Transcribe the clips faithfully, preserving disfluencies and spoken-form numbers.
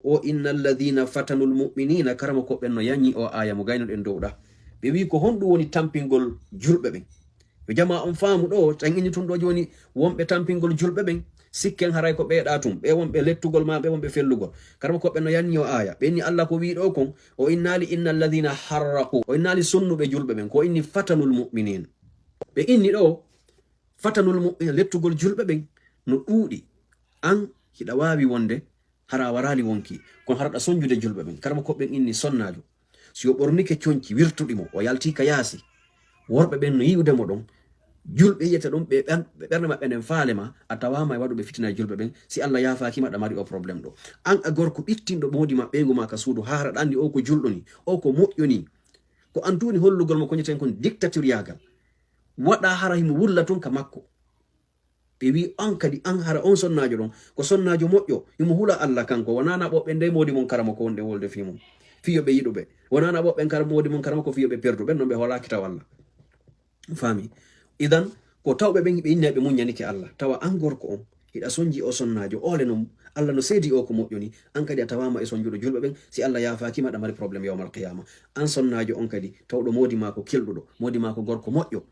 O inna alladhina fatanul mu'minina, karama ko ɓen no yanyi o aya mo gayno ɗen dowɗa. Ɓe wi ko honɗum woni tampingol julɓe ɓen? Yo jama on faamu ɗo, tan inni tun ɗo joni wonɓe tampingol julɓe ɓen, sikken haray ko ɓeeɗa tun, ɓe wonɓe lettugol ma, ɓe wonɓe fellugol. Karama ko ɓen no yanni o aya, ɓe inni Allah ko wi ɗo kon, o innali inna alladhina harraqu, o innali sunnuɓe julɓe ɓen, ko inni fatanul mu'minin. Ɓe inni ɗo, fatanul mu'minin, lettugol julɓe ɓen no ɗuuɗi. An hiɗa waawi wonde hara a waraali wonki, kono hara ɗa sonjude julɓe ɓen. Karama ko ɓen inni sonnaajo, si o ɓornike conci wirtuɗi mo, o yalti ka yaasi, worɓe ɓen no yi'ude mo ɗon, julɓe yi'ete ɗon, ɓe ɓen-, ɓe ɓernde maɓɓe nden faale ma, a tawaama e waɗuɓe fitina e julɓe ɓen, si Allah yaafaaki ma, ɗa mari o problème ɗo. An a gorko ɓittinɗo moodi ma, ɓeyngu ma ka suudu, haa hara ɗa anndi o ko julɗo ni, o ko moƴƴo ni. Ko an tuni hollugol mo ko ñeten kon dictature yaagal. Waɗa hara himo wulla tun ka makko. Ɓe wi an kadi, an hara on sonnaajo ɗon, ko sonnaajo moƴƴo, himo hula Allah kanko, wonana ɓoɓɓe nde moodi mon karamo ko wonde wolde fii mum. Fiyo ɓe yiɗuɓe. Wonana ɓoɓɓe kar-, moodi mon karamo ko fiyo ɓe perdu, ɓen non ɓe hola kitaw Allah. Faami? Idan, ko tawɓe ɓen ɓe inna ɓe muññanike Allah. Tawa an gorko on, hiɗa sonji o sonnaajo, ole non, Allah no seedi o ko moƴƴo ni, an kadi a tawaama e sonjuɗo julɓe ɓen, si Allah yaafaaki ma, ɗa mari problème yawmal qiyama. An sonnaajo on kadi, tawɗo moodi ma ko kelɗuɗo, moodi ma ko gorko moƴƴo,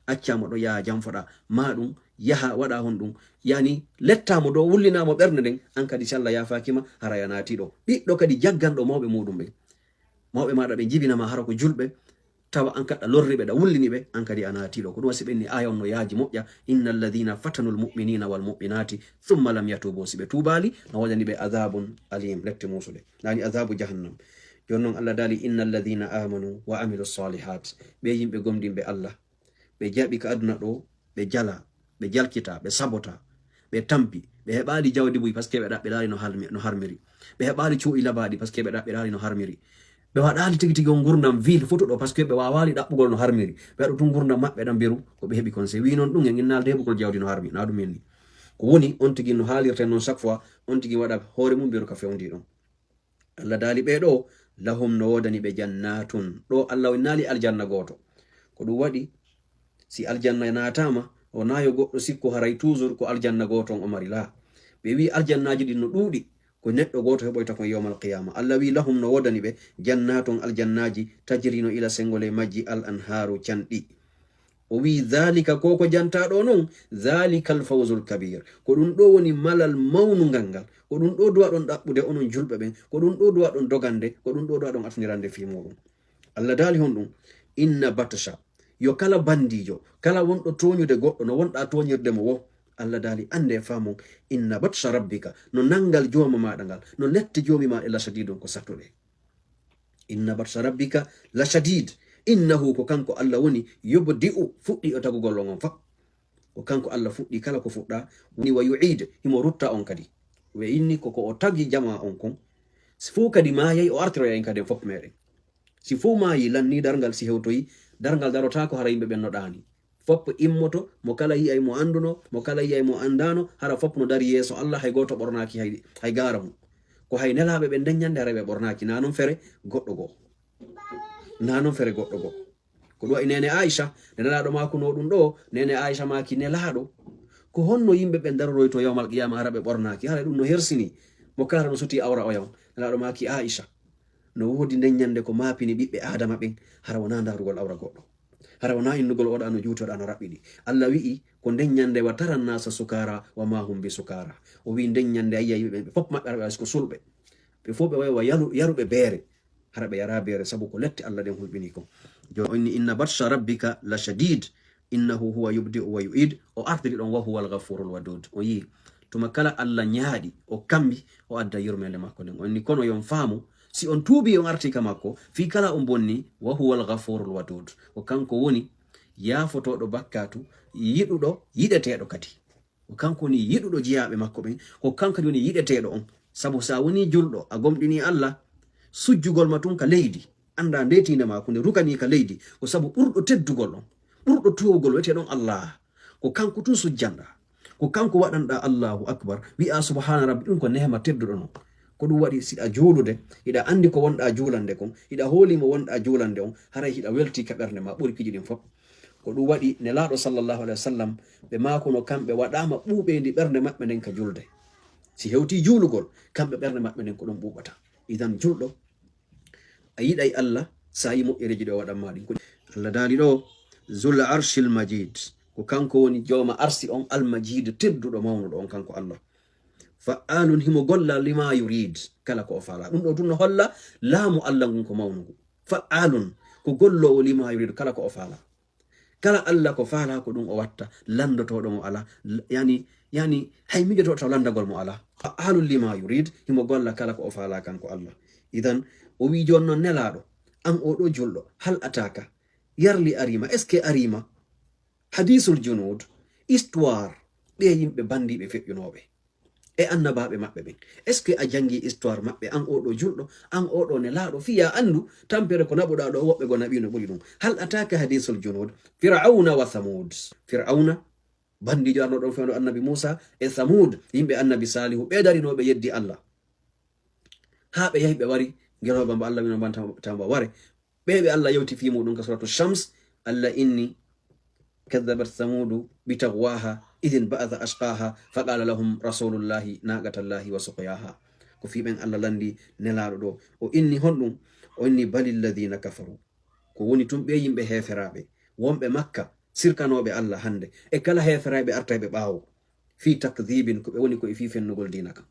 accamo ɗo yaha janfoɗa, ma ɗum yaha waɗa honɗum, yani lettamo ɗo, wullinamo ɓernde nden, an kadi si Allah yaafaaki ma, haray a naati ɗo. Ɓiɗɗo kadi jagganɗo mawɓe muɗum ɓen. Mawɓe maɗa ɓe jibina ma hara ko julɓe, tawa an kaɗa lorri ɓe, ɗa wullini ɓe, an kadi a naati ɗo. Ko ɗum wasi ɓenni aya on no yaaji moƴƴa, inna alladhina fatanul mu'minina wal mu'minati thumma lam yatubu, si ɓe tuubaali, no wajani ɓe adhabun alim, lette muusude. Nani adhabu jahannam. Jooni non Allah daali, inna alladhina amanu wa amilu salihat. Ɓe yimɓe gomɗinɓe Allah, ɓe jaɓi ka aduna ɗo, ɓe jala, ɓe jalkita, ɓe sabota, ɓe tampi, ɓe heɓaali jawdi buy, parce que ɓe ɗaɓɓiraali no halmi-, no harmiri. Ɓe heɓaali cuuɗi labaaɗi, parce que ɓe ɗaɓɓiraali no harmiri. Ɓe waɗaali tigi tigi on ngurndan ville fotuɗo, parce que ɓe waawaali ɗaɓɓugol no harmiri. Ɓe waɗu tun ngurndan maɓɓe ɗan beru, ko ɓe heɓi kon. Se wi non ɗum en innaalde heɓugol jawdi no harmi, na ɗum en ni. Ko woni, on tigi no haalirte non chaque fois, on tigi waɗa hoore mum beru ka fewndi ɗon. Allah daali ɓe ɗo, lahum no woodani ɓe jannatun. Ɗo Allah o innaali aljanna gooto. Ko ɗum waɗi, si aljanna naataama, o naayo goɗɗo sikku haray toujours ko aljanna gooto on o mari. Laa. Ɓe wi aljannaaji ɗin no ɗuuɗi, ko neɗɗo gooto heɓoyta kon yawmal qiyama. Allah wi lahum no woodani ɓe jannatun aljannaaji, tajri no ila sengole majji al anharu canɗi. O wi, dhalika, ko ko janta ɗo non, dhalika al fawzul kabir. Ko ɗum ɗo woni malal mawnungal ngal. Ko ɗum ɗo duwaɗon ɗaɓɓude onon julɓe ɓen. Ko ɗum ɗo duwaɗon dogande. Ko ɗum ɗo duwaɗon atunirande fii muɗum. Allah daali honɗum? Inna batsha. Yo kala bandiijo, kala wonɗo tooñude goɗɗo, no wonɗa tooñirde mo wo. Allah daali, annde faamon, inna batsha rabbika, no nanngal jooma maaɗa ngal, no lette joomi ma e la shadidun ko sattuɗe. Inna batsha rabbika la shadid. Innahu, ko kanko Allah woni, yubdi'u, fuɗɗi o tagugol on on fop. Ko kanko Allah fuɗɗi kala ko fuɗɗa, woni wa yu'id, himo rutta on kadi. O inni ko, ko o tagi jama on kon. Si fof kadi maayay, o artiroya en kadi en fop meɗen. Si fof maayi, lanni darngal, si hewtoyi, darngal darotaako hara yimɓe ɓen no ɗaani. Fop immoto, mo kala yi'ay mo annduno, mo kala yi'ay mo anndano, hara fop no dari yeeso Allah, hay gooto ɓornaaki hay, hay gaara mum. Ko hay nelaaɓe ɓen nden ñannde hara ɓe ɓornaaki, na non fere goɗɗo goo. Na non fere goɗɗo goo. Ko ɗum waɗi neene Aisha, nde nelaaɗo maakuno ɗum ɗo, neene Aisha maaki nelaaɗo, ko honno yimɓe ɓen daroroyto yawmal qiyama hara ɓe ɓornaaki, hara ɗum no hersini, mo kala hara no suti awra o yaw. Nelaaɗo maaki Aisha, no woodi nden ñannde ko maapini ɓiɓɓe Aadama ɓen, hara wonaa ndaarugol awra goɗɗo. Hara wonaa innugol oɗa no juuti, oɗa no raɓɓiɗi. Allah wi'i, ko nden ñannde wa taran nasa sukara, wa ma hum bi sukara. O wi'i nden ñannde a yi'ay yimɓe ɓen, ɓe fop maɓɓe hara ɓe ko sulɓe. Ɓe fof ɓe wayi wa yalu-, yaruɓe beere. Hara ɓe yara beere sabu ko lette Allah ɗen hulɓini kon. Jooni o inni, inna batsha rabbika la shadid. Innahu huwa yubdi'u wa yu'id. O artiri ɗon wa huwa al-ghafurul wadud. O yi'i, tuma kala Allah ñaaɗi, o kambi, o adda yurmeende makko nden. O inni, kono yon faamu, si on tuubi, on arti ka makko, fii kala on bonni, wa huwa al-ghafurul wadud. Ko kanko woni yaafotooɗo bakkaatu, yiɗuɗo, yiɗeteeɗo kadi. Ko kanko woni yiɗuɗo jiyaaɓe makko ɓen, ko kanko kadi woni yiɗeteeɗo on. Sabu si a wonii julɗo, a gomɗinii Allah, sujjugol ma tun ka leydi, annda nde tiinde ma ko nde rukanii ka leydi, ko sabu ɓurɗo teddugol on, ɓurɗo toowugol, wi'eteeɗo on Allah. Ko kanko tun sujjanɗa, ko kanko waɗanɗa Allahu Akbar, wi'a subhaana rabbi, ɗum ko neema tedduɗo non. Ko ɗum waɗi si a juulude, hiɗa anndi ko wonɗa juulande kon, hiɗa hooli mo wonɗa juulande on, haray hiɗa weltii ka ɓernde ma ɓuri piiji ɗin fof. Ko ɗum waɗi Nelaaɗo sallallahu alayhi wa sallam, ɓe maakuno kamɓe waɗaama ɓuuɓeendi ɓernde maɓɓe nden ka julde. Si hewti juulugol, kamɓe ɓernde maɓɓe nden ko ɗum ɓuuɓata. Idan julɗo, a yiɗay Allah, saa'i moƴƴereeji ɗo waɗan ma ɗin. Allah daali ɗo, Zul Arshil Majid, ko kanko woni jooma arsi on, Al Majid, tedduɗo mawnuɗo on, kanko Allah. Fa'alun, himo golla lima yurid, kala ko o faala. Ɗum ɗo tun no holla laamu Allah ngun ko mawnu ngu. Fa'alun, ko golloowo lima yurid, kala ko o faala. Kala Allah ko faala ko ɗum o watta, lanndotooɗo mo alaa, l-, yani, yani, hay mijoto taw lanndagol mo alaa. Fa'alun lima yurid, himo golla kala ko o faala kanko Allah. Idan, o wi'i jooni non Nelaaɗo, an oo ɗoo julɗo, hal ataaka, yarli ariima, est-ce que ariima? Hadiisul junud, histoire, ɓee yimɓe banndiiɓe feƴƴunooɓe e annabaaɓe maɓɓe ɓen. Est-ce que a janngi histoire maɓɓe, an oo ɗoo julɗo, an oo ɗoo Nelaaɗo, fii yo a anndu tampere ko naɓuɗaa ɗoo, woɓɓe goo naɓii no ɓuri ɗum. Hal ataaka hadiisul junud, Fir'awna wa Thamud. Fir'awna, banndiijo arno ɗon fewndo annabi Muusa, e Thamud, yimɓe annabi Saalihu, ɓe darinooɓe yeddi Allah. Haa ɓe yahi ɓe wari, ngelooba mbo Allah wino mban tamba ware. Ɓe ɓe Allah yewti fii muɗum ka suratu Shams, Allah inni, "Kadhabat Thamudu bi taghwaha, idh inba'atha ashqaha, faqala lahum rasulullahi naqatallahi wa suqyaha." Ko fii ɓen Allah lanndi Nelaaɗo ɗo. O inni honɗum? O inni, "Balil ladhina kafaru." Ko woni tun ɓe yimɓe heeferaaɓe, wonɓe Makka, sirkanooɓe Allah hannde, e kala heeferaaɓe artayɓe ɓaawo. Fii takdhibin, ko ɓe woni ko e fii fennugol diina kan.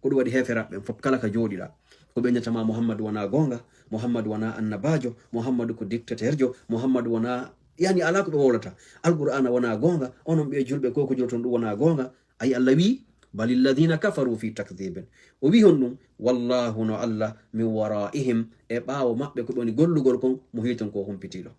Ko ɗum waɗi heeferaaɓe ɓen fof kala ka jooɗiɗaa, ko ɓe ñatama Muhammadu wonaa goonga, Muhammadu wonaa annabaajo, Muhammadu ko dictateurjo, Muhammadu wonaa, yani alaa ko ɓe wowlata. Alqur'aana wonaa goonga, onon ɓe julɓe ko ko jooton ɗum wonaa goonga. Ay Allah wi, "Balil ladhina kafaru fi takdhibin." O wi honɗum? "Wallahu no Allah min wara'ihim," e ɓaawo maɓɓe ko ɓe woni gollugol kon, muhiitun ko humpitiiɗo.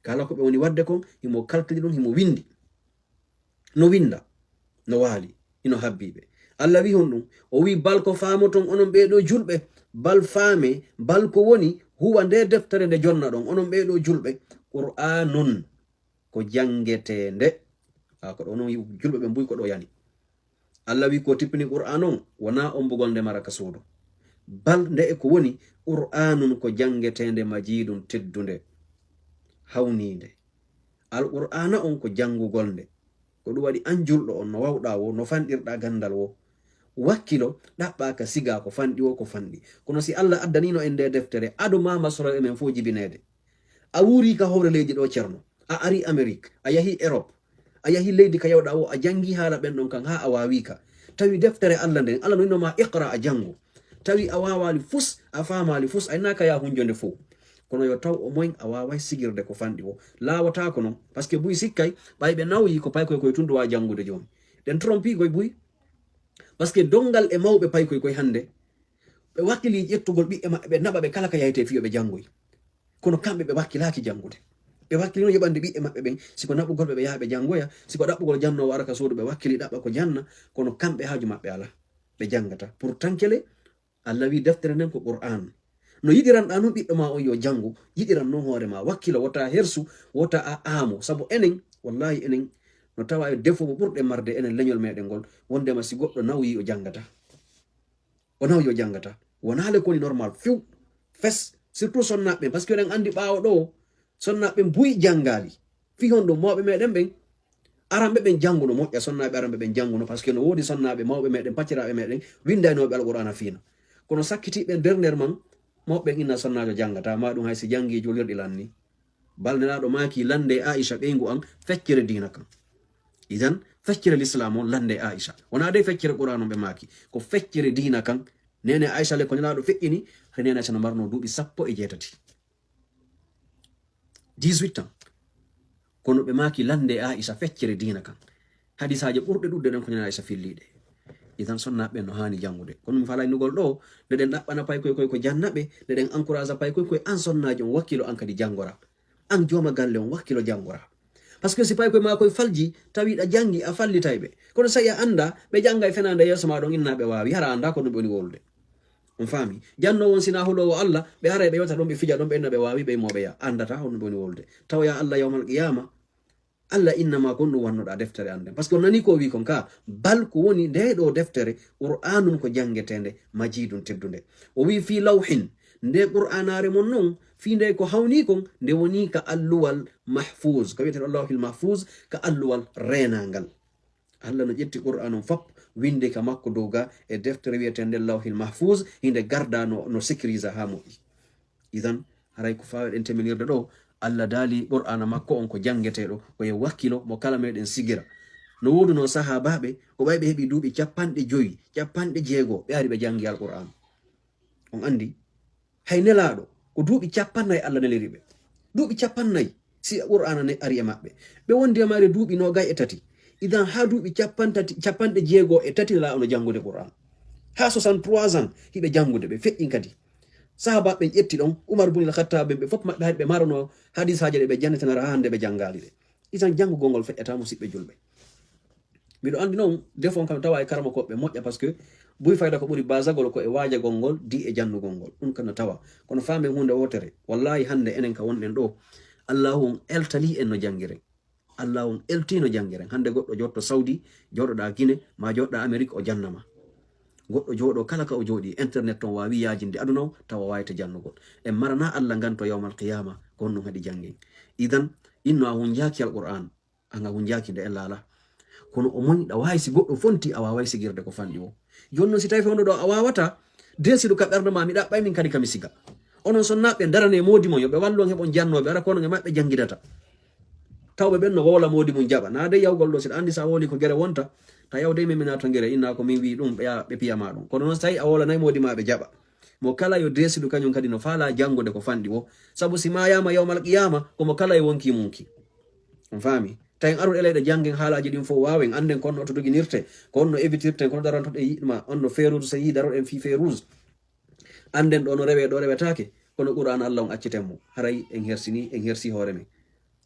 Kala ko ɓe woni waɗde kon, himo kalkili ɗum, himo winndi. No winnda, no waali, hino habbii ɓe. Allah wi honɗum? O wi, "Bal ko faamoton onon ɓee ɗoo julɓe, bal faame, bal ko woni, huwa nde deftere nde jonnaɗon, onon ɓee ɗoo julɓe, Qur'aanun, ko janngeteende." A, ko ɗo non julɓe ɓe mbuy ko ɗo yani. Allah wi ko tippini Qur'aan on, wonaa ombugol nde mara ka suudu. Bal nde e ko woni, Qur'aanun ko janngeteende majiidun teddunde, hawniinde. Alqur'aana on ko janngugol nde. Ko ɗum waɗi an julɗo on, no wawɗaa wo, no fanɗirɗaa ganndal wo, wakkilo, ɗaɓɓaa ka sigaa ko fanɗi wo, ko fanɗi. Kono si Allah addaniino en nde deftere, ado maa masoroɓe men fof jibineede. A wuuri ka hoore leydi ɗo, Ceerno. A ari Amerik, a yahi Erop, a yahi leydi ka yawɗaa wo, a janngi haala ɓen ɗon kan, haa a waawi ka. Tawi deftere Allah nden, Allah no innoo ma iqra, a janngu. Tawi a waawaali fus, a faamaali fus, a innaka yaa hunjonde fow. Kono yo taw o moyen a waaway sigirde ko fanɗi wo. Laawataa ko non, parce que buy sikkay, ɓay ɓe nawyi ko paykoy koy tun duwaa janngude jooni. Ɗen trompi koy buy. Parce que donngal e mawɓe paykoy koy hannde, ɓe wakkili ƴettugol ɓiɓɓe maɓɓe, ɓe naɓa ɓe kala ka yahete fii yo ɓe janngoy. Kono kamɓe ɓe wakkilaaki janngude. Ɓe wakkilino yoɓande ɓiɓɓe maɓɓe ɓen, si ko naɓugol ɓe, ɓe yaha ɓe janngoya, si ko ɗaɓɓugol jannoowo ara ka suudu, ɓe wakkili ɗaɓɓa ko janna, kono kamɓe haaju maɓɓe alaa. Ɓe janngata. Pourtant kele, Allah wi deftere nden ko Qur'aan. No yiɗiranɗaa non ɓiɗɗo maa on yo janngu, yiɗiran non hoore maa. Wakkilo, wota hersu, wota a aamo. Sabu enen, wallahi enen, no tawa e defo mo ɓurɗe marde enen leñol meɗen ngol, wondema si goɗɗo nawyi o janngata. O nawyi o janngata. Wonaa le ko woni normal few. Fes, surtout sonnaaɓe ɓen, parce que eɗen anndi ɓaawo ɗo, sonnaaɓe ɓen buy janngaali. Fii honɗum? Mawɓe meɗen ɓen, aranɓe ɓen jannguno moƴƴa, sonnaaɓe aranɓe ɓen jannguno, parce que no woodi sonnaaɓe mawɓe meɗen, pacciraaɓe meɗen, winndaynooɓe Alqur'aana fiina. Kono sakkitiiɓe ɓen dernièrement, mawɓe ɓen inna sonnaajo janngata, ma ɗum hay si janngi juulirɗi lanni. Bal Nelaaɗo maaki, lannde Aisha ɓeyngu an, feccere diina kan. Idan, feccere Lislaam on, lannde Aisha. Wonaa de feccere Qur'aan on ɓe maaki. Ko feccere diina kan. Neene Aisha le ko Nelaaɗo feƴƴini, hari Neene Aisha no marno duuɓi sappo e jeetati. Dix-huit ans. Kono ɓe maaki lannde Aisha feccere diina kan. Hadisaaje ɓurɗe ɗuɗde ɗen ko Neene Aisha filliiɗe. Idan sonnaaɓe ɓen no haani janngude. Kono mi faalaa innugol ɗo, nde ɗen ɗaɓɓana paykoy koy ko janna ɓe, nde ɗen encourage paykoy koy, an sonnaajo on wakkilo an kadi janngora. An jooma galle on wakkilo janngora. Parce que si paykoy maa koy falji, tawi ɗa janngi, a fallitay ɓe. Kono sa a anndaa, ɓe janngay fenaande yeeso maa ɗon, inna ɓe waawi, hara a anndaa ko ɗum ɓe woni wowlude. On faami? Jannoowo on, sinaa huloowo Allah, ɓe aray ɓe yewta ɗon, ɓe fija ɗon, ɓe inna ɓe waawi, ɓe immoo ɓe yaa. Anndataa honno ɓe woni wowlude. Tawa yaa Allah yawmal qiyaama, Allah inna ma kon ɗum wannoɗaa deftere an nden. Parce que on nanii ko o wii kon ka, bal ko woni ndee ɗoo deftere, Qur'aanun ko janngeteende, majiidun teddunde. O wii fii lawhin, nde Qur'aanaare mon non, fii nde ko hawnii kon, nde wonii ka alluwal mahfuuz, ka wi'etee ɗoo lawhil mahfuuz, ka alluwal reenaangal. Allah no ƴetti Qur'aan on fop, winde ka makko dow ga e deftere wiyeteende Lawhil Mahfuz, hinde garda no, no sécurisé haa moƴƴi. Idan, haray ko faaweɗen teminirde ɗo, Allah daali Qur'aana makko on ko janngeteeɗo, ko yo wakkilo mo kala meɗen sigira. No woodunoo sahaabaaɓe, ko ɓay ɓe heɓi duuɓi capanɗe jowi, capanɗe jeego, ɓe ari ɓe janngi Alqur'aan. On anndi, hay nelaaɗo, ko duuɓi capannay Allah neliri ɓe. Duuɓi capannay, si Qur'aana ne ari e maɓɓe. Ɓe wondi e maare duuɓi noogay e tati. Idan haa duuɓi capantati, capanɗe jeego e tati nelaaɗo no janngude Qur'aan. Haa soixante-trois ans, hiɓe janngude, ɓe feƴƴin kadi. Sahaabaaɓe ɓen ƴetti ɗon, Umar bun al-Khattab ɓen, ɓe fof maɓɓe hari ɓe marono hadisaaje ɗe ɓe jannitanara haa hannde ɓe janngaali ɗe. Isan janngugol ngol feƴƴata, musiɓɓe julɓe. Miɗo anndi noon, defon kam tawa e karamokooɓe moƴƴa, parce que buy fayda ko ɓuri basagol ko e waajagol ngol, di e janngugol ngol. Ɗum kam no tawa. Kono faamen huunde wootere. Wallaahi hannde enen ka wonɗen ɗo, Allaahu on eltalii en no janngiren. Allaahu on eltii no janngiren. Hannde goɗɗo jooɗto Saudi, jooɗoɗaa Gine, maa jooɗoɗaa Amerik, o janna ma. Goɗɗo jooɗo kala ka o jooɗi, internet ton waawi yaajinde aduna on, tawa waawata jannugol. En maranaa Allah nganto yawmal qiyaama, ko honɗum haɗi janngen. Idan, inno a hunjaaki Alqur'aan, an a hunjaaki nde en laala. Kono o moy ɗa waawi si goɗɗo fonti, a waaway sigirde ko fanɗi o. Jooni noon si tawi fewndo ɗo a waawata, desidu ka ɓernde ma, mi ɗaɓɓay min kadi ka mi siga. Onon sonnaaɓe, darane moodi mon, yo ɓe wallu on, heɓon jannooɓe, ara ko onon e maɓɓe janngidata. Tawɓe ɓen no wowla moodi mum jaɓa. Naa dey yawgol ɗo, si ɗa anndi sa wowli ko gere wonta, ta yaw dey men mi naato gere, inna ko min wi ɗum, ɓe ya-, ɓe piyama ɗum. Kono noon si tawi a wowlanay moodi ma ɓe jaɓa. Mo kala yo desidu kañum kadi no faala janngude ko fanɗi o. Sabu si maayaama yawmal qiyaama, ko mo kala e wonki mum ki. On faami? Tawi en arun e leyɗe janngen haalaaji ɗin fof waawen, annden ko honno to doginirte, ko honno evitirten, ko honno darantoɗen yiɗma, on no Férouz, so yii daroɗen fii Férouz. Annden ɗo no rewee, ɗo rewetaake, kono Qur'aan Allah on acciten mo. Haray en hersini, en hersi hoore men.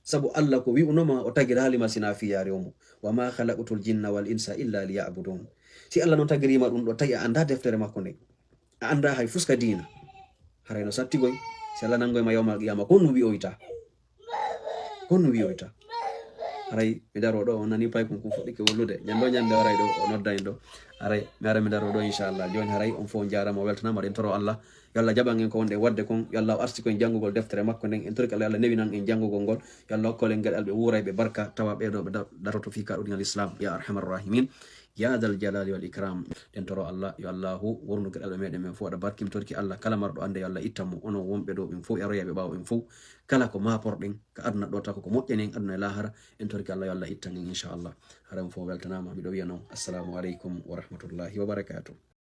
Sabu Allah ko wi'unoma o tagiraali ma sinaa fii yaari o mo. "Wa ma khalaqtul jinna wal insa illa liya'budun." Si Allah non tagiriima ɗum ɗo, tawi a anndaa deftere makko nden. A anndaa hay fuska diina. Haray no sattigoy, si Allah nanngoy ma yawmal qiyaama, ko honɗum wi'oyta? Ko honɗum wi'oyta? Haray mi daroo ɗo, on nanii paykun kun fuɗɗike wollude. Ñande o ñande o aray ɗo, o nodda en ɗo. Haray mi ara mi daroo ɗo, inchallah. Jooni haray on fof on jaaraama, o weltanaama, ɗen toro Allah. Yo Allah jaɓan en ko wonɗen waɗde kon. Yo Allah arsiko en janngugol deftere makko nden. En torike Allah, yo Allah newinan en janngugol ngol. Yo Allah hokkol en geɗal ɓe wuurayɓe barka, tawa ɓee ɗo ɓe da-, daroto fii kaɗudinal Islam. Ya arhamar rahimin. Ya dal jalali wal ikram. Ɗen toro Allah, yo Allahu wurnu geɗal ɓe meɗen men fof, waɗa barke. Mi torike Allah, kala marɗo annde, yo Allah ittan mo. Onon wonɓe ɗo ɓen fof e royayɓe ɓaawo ɓen fof, kala ko maaporɗen ka aduna ɗo, taw ko ko moƴƴani en aduna e laahara, en torike Allah, yo Allah ittan en, inchallah. Haray on fof weltanaama. Miɗo wiya noon, assalamu aleykum wa rahmatullahi wa barakatuh.